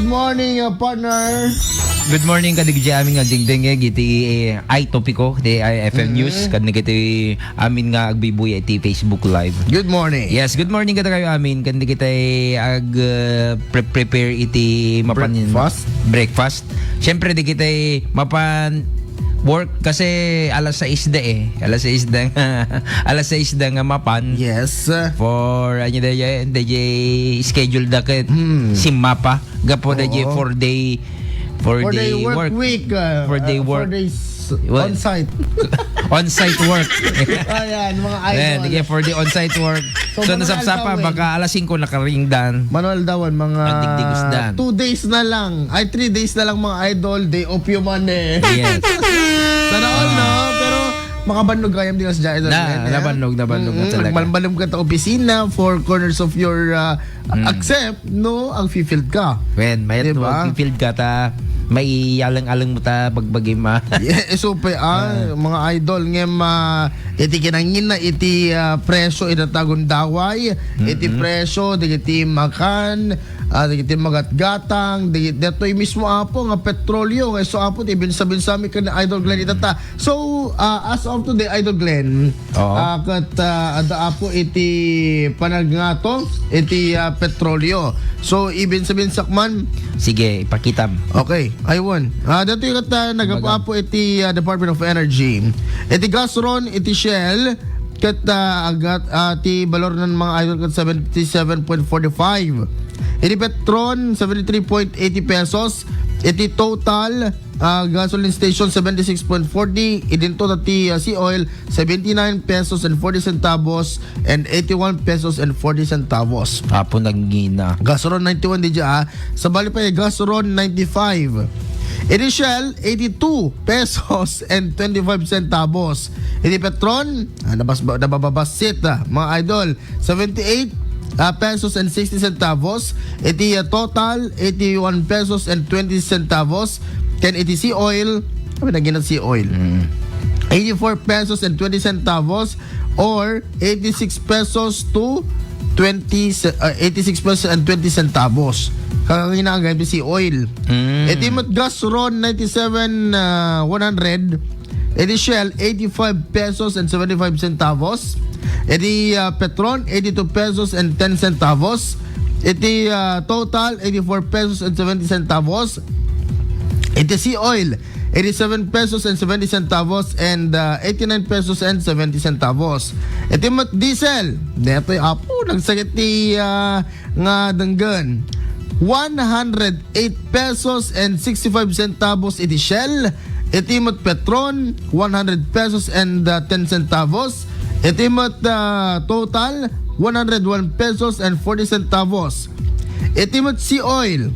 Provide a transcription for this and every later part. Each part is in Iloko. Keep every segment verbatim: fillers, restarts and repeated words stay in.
Good morning, uh, partner. Good morning kadagiti amin nga dingdingeg iti, eh, ay topiko ti I F M Mm. News, kadagiti amin nga agbibuya iti Facebook Live. Good morning. Yes, good morning kadakayo amin, kadagiti ag, uh, pre-, prepare iti mapan Breakfast? Breakfast. Siyempre, dagiti mapan work kasi alas sais da eh. Alas sais da nga, alas sais da nga mapan. Yes. For, ano da, da, schedule da ket Hmm. simmapa. Gapo da Oo. four day, four Four day day work work. week, uh, Four day uh, work. four days Well, on site. On-site work. Ayan, mga idol. Ayan, sige, for the on-site work. So, So, Manuel nasapsapa, Alcawen. Baka alas singko nakaringdan. Manuel Dawan, mga Ang digdigos dan. two days na lang. Ay, three days na lang, mga idol. Day off you man eh. Yes. Sana all, no? Pero makabannog kayam din sa idol. Na, Ayan, eh. nabannog, nabannog na Mm, talaga. Nagbalbalog ka sa opisina, four corners of your, uh, Mm. except, no, ang field ka. Wen, mayat Diba? mo, field ka ta, maiyalang-alang mo ta, bagbagi ma. Yes, so, pe, ah, Ah. mga idol, ngem, ah, iti kinangina, iti, ah, presyo, iti tagundaway, iti Mm-mm. presyo, dagiti makan, ah, dagiti magatgatang, dagiti, datoy mismo, Apo, nga petrolyo, nga isu, Apo, ti binsa-binsami ken Idol Glenn, itata. So, ah, as of today, Idol Glenn, Oo. ah, ket, ah, adda, Apo, iti panagngato, iti, ah, petrolyo. So, ibinsa-binsak man. Sige, ipakitam. Okay, aywan. Ah, datoy ket, ah, nagapu-apo iti, ah, Department of Energy. Iti gas ron, iti Shell, ket, ah, agat, ah, ti balor nan mga idol ket seventy-seven point forty-five. Iti Petron, seventy-three point eighty pesos. Iti Total, ah, gasoline station, seventy-six point forty. Idinto ta ti, ah, sea oil, seventy-nine pesos and forty centavos and eighty-one pesos and forty centavos. Apo nagngina. Gas ron ninety-one di dya, ah. Sabali pay, gas ron ninety-five. Iti Shell, eighty-two pesos and twenty-five centavos. Iti Petron, ah, nabas-, nabababasit, ah, mga idol. Seventy-eight, ah, pesos and sixty centavos. Iti, ah, Total, eighty-one pesos and twenty centavos. Ken iti sea oil, ano na gina sea oil? Mm. Eighty-four pesos and twenty centavos or eighty-six pesos to twenty ce-, ah, eighty-six pesos and twenty centavos. Kakangina ang gas oil. Mm. Iti met gas ron ninety-seven, ah, one hundred. Iti Shell, eighty-five pesos and seventy-five centavos. Iti, ah, Petron, eighty-two pesos and ten centavos. Iti, ah, Total, eighty-four pesos and seventy centavos. Iti sea oil, eighty-seven pesos and seventy centavos and, ah, eighty-nine pesos and seventy centavos. Iti met diesel, detoy, Apo, nagsakit ti, ah, nga denggen. One hundred eight pesos and sixty-five centavos iti Shell. Iti met Petron, one hundred pesos and, uh, ten centavos. Iti met, uh, Total, one hundred one pesos and forty centavos. Iti met sea oil,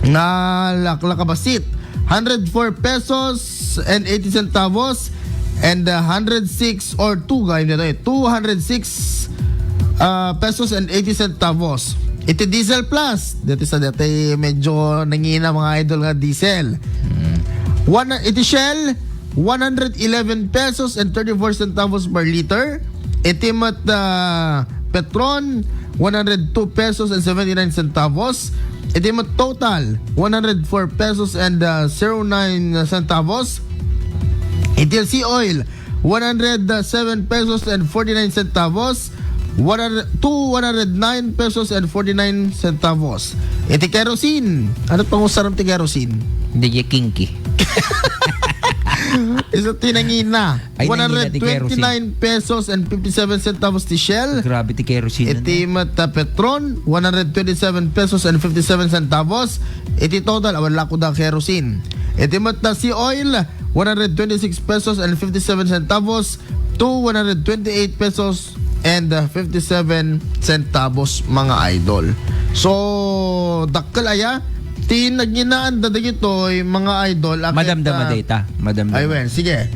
na lak-, lakabasit, hundred four pesos and eighty centavos and, uh, hundred six or two, gayam dito eh, two hundred six, uh, pesos and eighty centavos. Iti diesel plus, dati sa dati medyo nangina mga idol nga diesel. One, iti Shell, one hundred eleven pesos and thirty-four centavos per liter. Iti met, uh, Petron, one hundred two pesos and seventy-nine centavos. Iti met Total, one hundred four pesos and, uh, zero nine centavos. Iti sea oil, one hundred seven pesos and forty-nine centavos. One hundred, to one hundred nine pesos and forty-nine centavos. Iti kerosene, ano pang usaram ti kerosene? Hindi niya kinky. Isu ti nangina. Ay, nangina ti kerosene. One hundred twenty-nine pesos and fifty-seven centavos ti Shell. Grabe ti kerosene, Iti ano? Met, ah, Petron, one hundred twenty-seven pesos and fifty-seven centavos. Iti Total, awan la ko da kerosene. Iti met, ah, sea oil, one hundred twenty-six pesos and fifty-seven centavos to one hundred twenty-eight pesos and, uh, fifty-seven centavos, mga idol. So, dakkel aya ti nagnginaanda dagitoy, mga idol, a ket, Madamdama uh, dayta. Madamdama. Ay, wen, sige.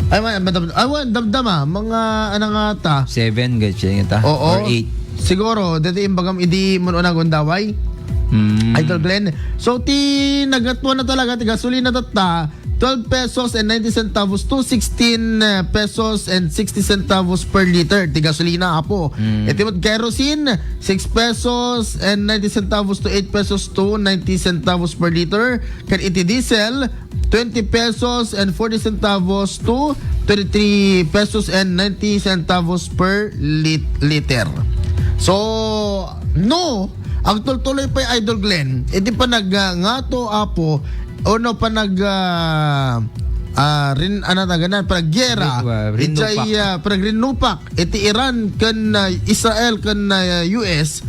Ay, wen, madam-, ay, wen, damdama, mga, ano nga ta? Seven, ganyan ta. Oo. Or eight. Siguro, dati imbagam idi mun-una gundaway. Mm. Idol Glenn. So, ti nagatuan na talaga, ti gasolina tatta, twelve pesos and ninety centavos to sixteen pesos and sixty centavos per liter ti gasolina, apo. Mm. Iti met kerosene, six pesos and ninety centavos to eight pesos to ninety centavos per liter. Ken iti diesel, twenty pesos and forty centavos to twenty-three pesos and ninety centavos per lit-, liter. So, no, agtultuloy pay, Idol Glenn, iti panag-, ah, ngato, apo, o no, panag-, ah, ah, rin-, ano, taganan, panaggera, Rin-, ah, rinnupak. Ijay, ah, panagrinnupak, iti Iran ken, ah, Israel ken, ah, U S,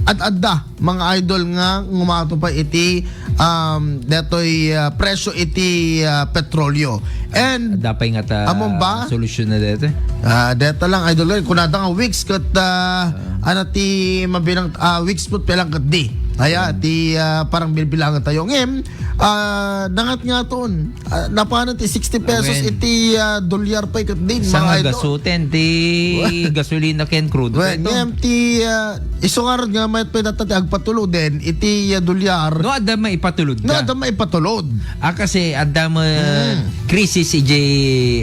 at adda, mga idol, nga ngumato pay iti, um, detoy, ah, presyo iti, ah, petrolyo. And Adda pay nga ta among ba? Solusyon na dito. Ah, deta lang, Idol Glenn, kunada nga weeks ket, ah, Ah. ano ti mabilang, ah, weeks put pelang ket di. Aya, Hmm. ti, ah, parang bilbilangan tayo. Ngem, ah, nangat nga ton. Ah, napanan ti sixty pesos Wen. iti, ah, dolyar pay ket din, Sa mga nga idol. Gasuten, ti Wen. gasolina ken crude Wen, pay to. ngem ti, ah, isu ngarud nga mayat pay data ti agpatuluden iti, ah, dolyar. No, adda maipatulod No, ka. adda maipatulod. Ah, kasi adda ma- Mm. krisis ijay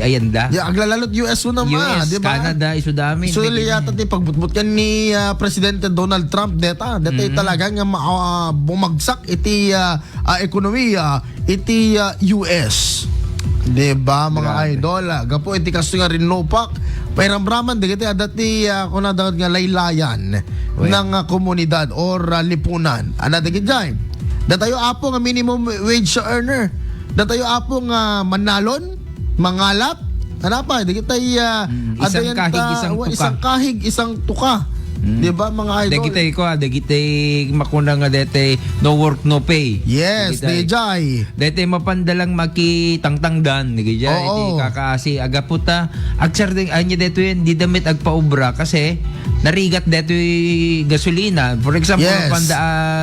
ayanda. Ya, aglalalot U S una, ma, U S, di ba? Canada, isu dami, Isu dagiti. yata ti pagbutbut ken ni, ah, Presidente Donald Trump deta. Deta Mm. talaga nga ma-, ah, bumagsak iti, ah, ah, ekonomiya iti, ah, U S. Di ba, mga Grabe. idol? Ah, gapu iti kastoy nga rinnupak, pairamraman dagiti adda ti, ah, kunada nga laylayan Wen. nga, ah, komunidad or, ah, lipunan. Ana dagiti jay. Datayo, apo, nga minimum wage earner. Datayo, apo, nga manalon, mangalap. Ano pa? Dagiti, ah, Mm, isang adayan kahig, ta-, isang wa-, tuka. isang kahig, isang tuka. Mm. Di ba, mga idol? Dagiti ko, ah, dagiti makuna nga dete, no work, no pay. Yes, Dagiti. D J. Dete mapanda lang makitangtangdan, dagiti Oo. iti kakaasi, agaputa, agsardeng, anya deto yan, di damit agpaubra kasi narigat detoy gasolina. For example, Yes. panda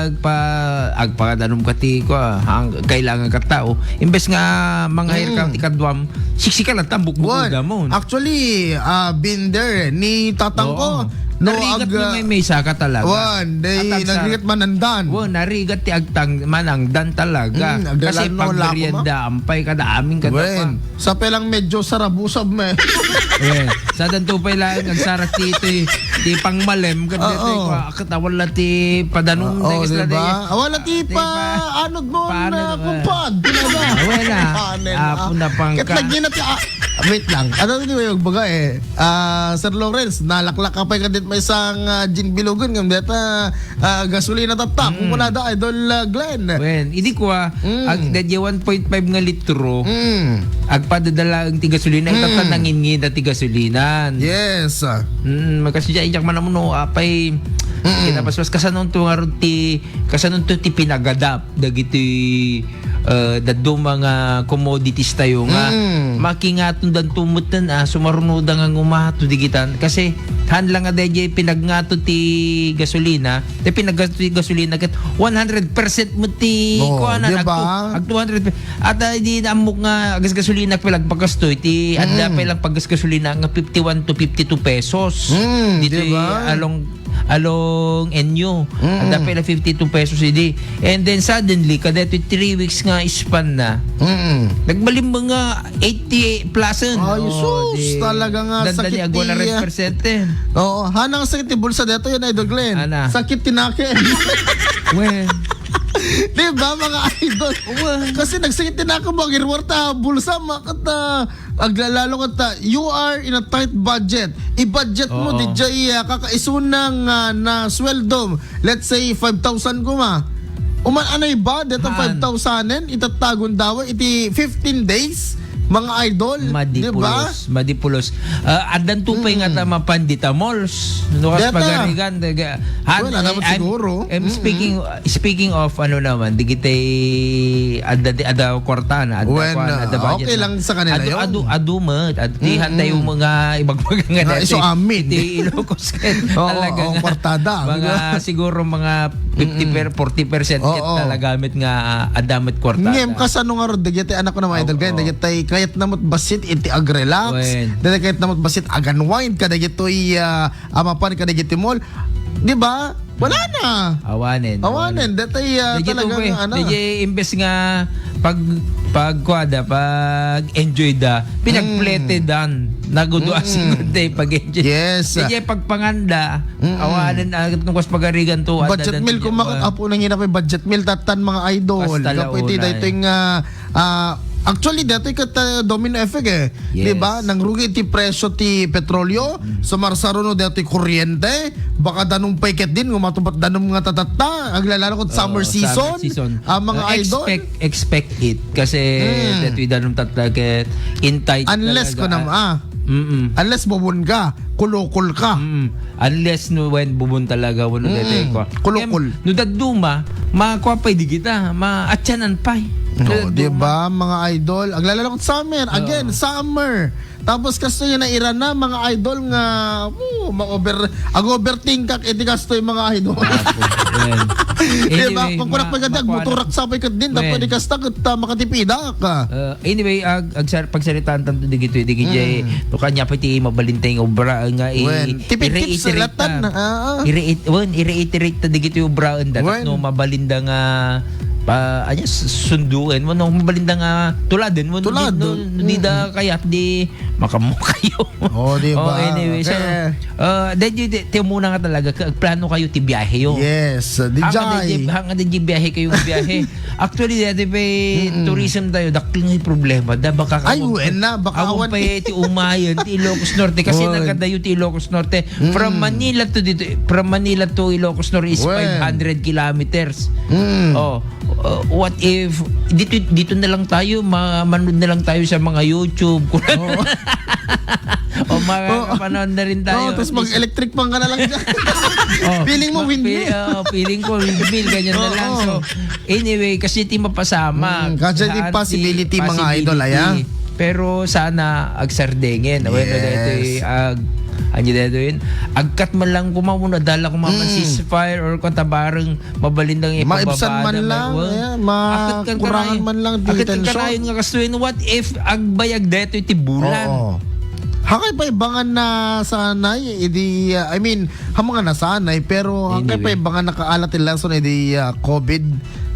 agpa-, agpakadanom ka ti, kwa, ang kailangan ka tao. Imbes nga manghayar ka Mm. ti kaduam, siksika lang tambok Wan. buko damon. Actually, ah, been there, eh. Ni tatang ko, Oo. no, Narigat ag-, ni may mesa ka talaga. Wan, day, At agsar- nagrigat manandan. Wan, narigat ti agtang-, manangdan talaga. Mm, Kasi agdalan no, wala ko, ma. pagmerienda, ampay kada amin kada Wen. pa. Sa pelang medyo sarabusab, me. Eh, sa danto pay lang, agsarak ti, ti, ti pangmalem, kad Oo. dito, ah, katawan la ti padanum, Oo, dagis la diba? di. Awan la ti Di pa, pa, anod mo paano na na? kumpad. Tinaga. Ah, wala. Paano na? Ah, puna pang Ket ka. lagi na ti, ah, wait lang. Ano ni yung baga eh? Ah, Sir Lawrence, nalaklak ka pa yung kadit may isang, ah, gin bilugan, ngam deta, ah, gasolina tattap. Mm. Kung kunada, Idol, ah, Glenn. Wen, idi ko, ah, Mm. ag, dadya one point five nga litro, Mm. agpadadala ang ti gasolina, Mm. itatan nangin ngida ti gasolinan. Yes. Mm, makasya, inyak man amuno, apay, Mm. kinapaspas, kasanunto nga rod ti, kasanunto ti pinagadap, dagiti, eh, dadduma nga commodities tayo nga, Mm. makingaton dan tumutan, ah, sumarunoda nga ngumato digitan. Kasi, han lang nga dayjay pinagngato ti gasolina, Ti pinaggasto ti gasolina ket one hundred percent met ti Oo, kuanan, di ba? Ag two hundred. At, ah, di na ammok nga agasgasolina pay lang paggasto, ti adda Mm. pay lang paggasgasolina nga fifty-one to fifty-two pesos. Mm, Dito di ba? along, along Enyo. Mm. Adda pay lang fifty-two pesos idi. And then suddenly, kada ito three weeks nga span na, Mm. nagbaling mga eighty plus. Ay, Oh, sus, di talaga nga dandani sakit ag ti, one hundred percent eh. Oo, hanang sakit ti bulsa dito yun, Idol Glenn. Ana. Sakit ti nakem. Wen. Di ba, mga idol? Wen. Kasi nagsakit ti nakem, agirwar ta bulsa, makat, ah, aglalalo ka ta, you are in a tight budget. I-budget mo, Oo. di jay, ah, kakaisuna nga na sweldo. Let's say, five thousand kuma. Uman anay ba? Dito Haan. five thousand en, itatagon daw iti fifteen days, mga idol. Di ba? Madipulos, madipulos. Ah, addan tupay Mm. nga ta mapan dita malls. No, kas Deta. pagarigan, daga, han, Well, alam mo eh, I'm, siguro. I'm Mm-mm. speaking, speaking of, ano naman, digitay, adda, adda kwarta na, adda When, kwan, ah, adda budget okay na. lang sa kanila Adu, yun. adu, adu, mat. At di Mm-mm. hantay yung mga ibagbaga nga Ah, dati. iso amin. Iti Ilocos, ken Oo, talaga oo, nga. kwartada, Mga, di ba? siguro mga fifty Mm-mm. per, forty percent ket Oo. talaga met nga, ah, adda met kwartada. Ngem, kasano nga rod, dagiti anak ko na mga idol, Oo. gayam, dagiti kayat na met bassit iti ag-relax, Wen. dagiti kayat na met bassit ag-unwind, kadagitoy, ah, amapan, kadagiti mall. Di ba? Wala na. Awanen, Awanen. awanen. Dagiti, ah, Dagiti talaga tubay, nga, ano. dagiti imbes nga pag pagkuada, pag-enjoy da, pinagplete dan. Nagudua siguro day pag-enjoy. Yes. Kaya pagpanganda, awanen, ah, nung kas pagarigan to, Budget meal, kung makakapo na nga na budget meal, tatan, mga idol. Basta ikaw po iti launay. Daytoy nga, ah, actually, daytoy ket, ah, domino effect, eh. Yes. Di ba? Nangrugi ti presyo ti petrolyo, sumarsaruno daytoy kuryente, baka danum pay ket din, nga matubat danum nga tatatta, aglalalo ket summer season, ah, mga idol. Expect, expect it. Kasi, daytoy danum tatta ket intay talaga. Unless ko nam, ah. Mm-mm. Unless bubon ka, kulukol ka. Mm. Unless no, when bubon talaga, when daytoy ko. Kulukol. Ngem, no dadduma, makua pay di kita, maatyanan pay. No, di ba, mga idol? Aglalalo ket summer. Again, summer. Tapos kastoy nga nairana, mga idol, nga, oh, ma-over, ag-overthink ka iti kastoy, mga idol. Apo, well. Di ba? Anyway, kung kunak pay kadi, agmotorak sa pay ket din, tapos di kasta ket, ah, makatipidak. Ah, anyway, ag, agsar-, pagsaritaan tanto digitoy, digitoy, no, kanya pa ti mabalintay nga obra, nga i-, Wen, tipid tips i-reiterate latan, ta. Ah, ah. I-reit-, wen, i-reiterate ta digitoy obraen da, no, mabalinda nga, pa, anya, s-, sunduen mo, no, mabalinda nga tuladen mo, no, di, no, di da kayat, di, makamukayo. Oh, di ba? Oh, anyway, so, ah, di, di, di, ti umuna nga talaga, ka-, plano kayo ti biyahe yo. Yes, di jay. Hanga di, hanga di biyahe kayo, biyahe. Actually, dati pa tourism tayo, dakkel nga problema. Da, baka Ay, awan pa, wen na, baka awan awan pa ti umayan, ti Ilocos Norte. Kasi nagkadayo ti Ilocos Norte. From Manila to dito, from Manila to Ilocos Norte is five hundred kilometers. Oh, uh, what if, dito, dito na lang tayo, ma-, manood na lang tayo sa mga YouTube. Oo. O mga Oo. Kapanood na rin tayo. Oo, tapos mag-electric fan ka na lang dyan. Oh, feeling mo ma-, windmill. Fe-, oh, feeling ko windmill, ganyan na lang. Oo. So, anyway, kasi ti mapasama. Mm, kasi di possibility, mga idol, aya. Pero sana agsardengen. Yes. Daytoy, ag-, anya daytoy yun? Agkat man lang kuma, muna dala kuma man ceasefire or kung tabareng mabalin lang ipababa man lang, eh, makurahan man lang di tensyon. Akit kan karayon nga kastoy, what if agbayag daytoy ti bulan? Oo. Hakay pay bangan na sanay, idi, uh, I mean, ha mga nasanay, pero hakay pay bangan nakaala ti lesson idi, uh, COVID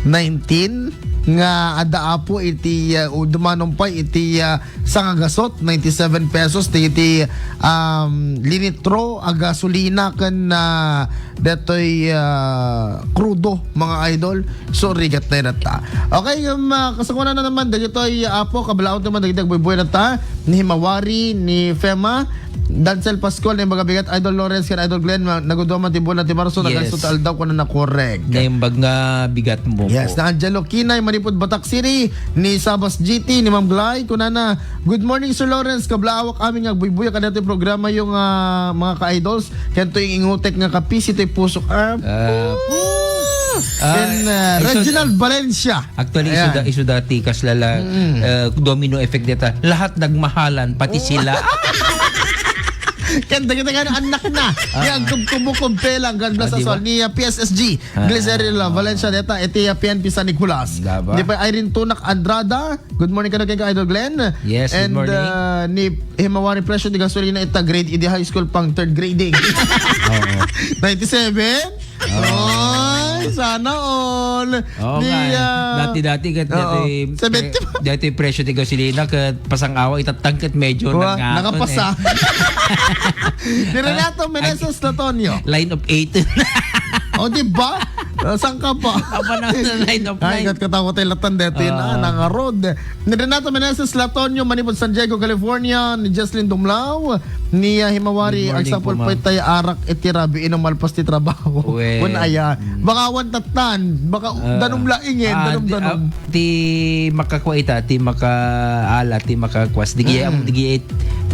nineteen nga adda apo iti, uh, dumanon pay iti, uh, sangagasot, ninety-seven pesos ti, ti, um, linitro a gasolina ken, uh, detoy, ah, krudo, mga idol. So, rigat na yun ta. Okay, um, ah, kasakunan na naman, dagitoy, ah, apo, kabalaod naman, dagitoy, buybuy na ta, ni Himawari, ni Fema, Dancel Pascual, na yung magabigat, Idol Lawrence, kan Idol Glenn, ma-, naguduman ti bulan ti Marso, yes, nagkaiso ti aldaw, kuna na korek. Naimbag nga bigat mo. Yes, na Angelo Kinay, Manipud, Batak City, ni Sabas G T, ni Ma'am Glay, kunana, "Good morning, Sir Lawrence. Kablaawak amin nga agbuybuya kadagiti programa yo nga mga ka-idols. Ken toy ingutek nga kapisi toy pusok." Ah, ah, ken, ah, Reginald Valencia. Actually, isu da, isu da ti kasla la, eh, domino effect deta. Lahat nagmahalan, pati sila. Ken dagiti nga anak na. Ni agkubkubo kumpelang, God bless us all. Ni, ah, P S S G, Glycerin Valencia deta, iti, ah, P N P San Nicolas. Di pa Irene Tunak Andrada, Good morning kano kenka, Idol Glenn. Yes, good morning. And, uh, ni Himawari presyo ti gasolina ita grade idi high school pang third grading. Oo. Ninety-seven? Oo. Ay, sana all. Oo nga, eh. Dati-dati ket dati, seventy. Dati presyo ti gasolina ket pasang-awa itatang ket medyo nagngapon, eh. Nakapasa. Ni Renato Meneses Latonio. Line of eight. O, di ba? Ah, saan ka pa? Apa na sa line of nine? Ay, kat katawa tayo latan detoy na, nangarod. Ni Renato Meneses Latonio, Manipod, San Diego, California, ni Jocelyn Dumlao, ni, ah, Himawari, agsapul pay tayo arak iti rabii no malpas ti trabaho. Kun aya. Baka awan tattan, baka danum laing, eh, danum, danum. Ti makakua ita, ti makaala, ti makakuas. Digi, am, digi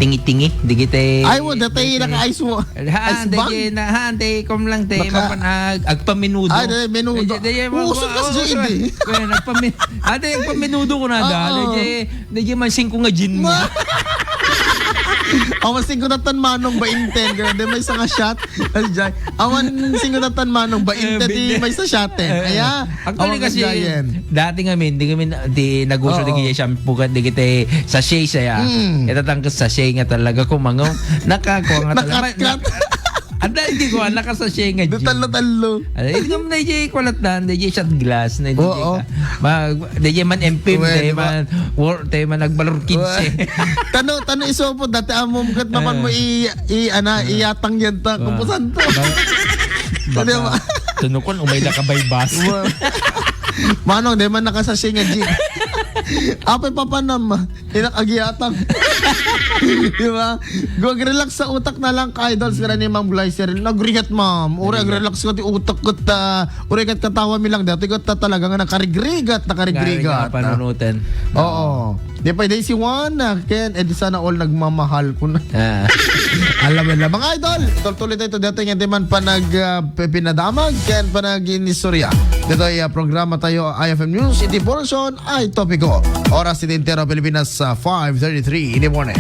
tingi-tingi, digi te. Ay, wa, dati naka-ice mo. Haan, digi na, haan, te, kom lang, te, mapan-, ag-, agpaminudo. Ay, dati, menudo. Digi, digi, usok kasi, oh, hindi. Kaya nagpami-, ate, agpaminudo ko na da. Digi, digi, man singko nga gin mo. Awan singko tattan manong bainten. Kaya di may isang shot. Ay, jay. Awan singko tattan manong bainte, di may isang shot, eh. Aya, actually, awan kasi, dati ngamin, di ngamin, di nag-uso, di kaya shampoo ka, di kita sachet saya. Ito tangkas sachet nga talaga ko, mango. Nakakuha nga talaga. Nakatkat. Anda, hindi ko, ah, nakasasya nga, Di Jim. Talo-talo. Ano, hindi ko na, di ko alat na, di shot glass, na di Oo. ka. Ma, di man M P M, Pwede di ba? man, war, di man nagbalor kinse. Tano, tano iso po, dati amo, kat mapan mo Ah. i, i, ana, Ah. iyatang yan ta, Ah. kumpusan to. Ba-, Di ba? baka, tunukon, umay na kabaybas. Wa-, Manong, di man nakasasya nga, Jim. Apay papanam, inak agiyatang. Di ba? Go, relax sa utak na lang, ka-idols, ka ni Ma'am Glycerine. Nagrigat, ma'am. Uri, Nagrigat. Relax ka ti utak kat, ah, uri kat katawa mi lang. Dati kat talaga nga nakarigrigat, nakarigrigat. Nga, nga panunutan. Oo. Di pa, day si Juan, ah, ken, eh, di sana all nagmamahal ko na. Ah. Alam mo na, mga idol, tultuloy tayo dito. Dito nga, di man pa nag, ah, pinadamag, ken pa nag-inistorya. Dito ay, ah, programa tayo, I F M News, iti portion, ay topiko. Oras iti entero Pilipinas sa five thirty-three in the morning.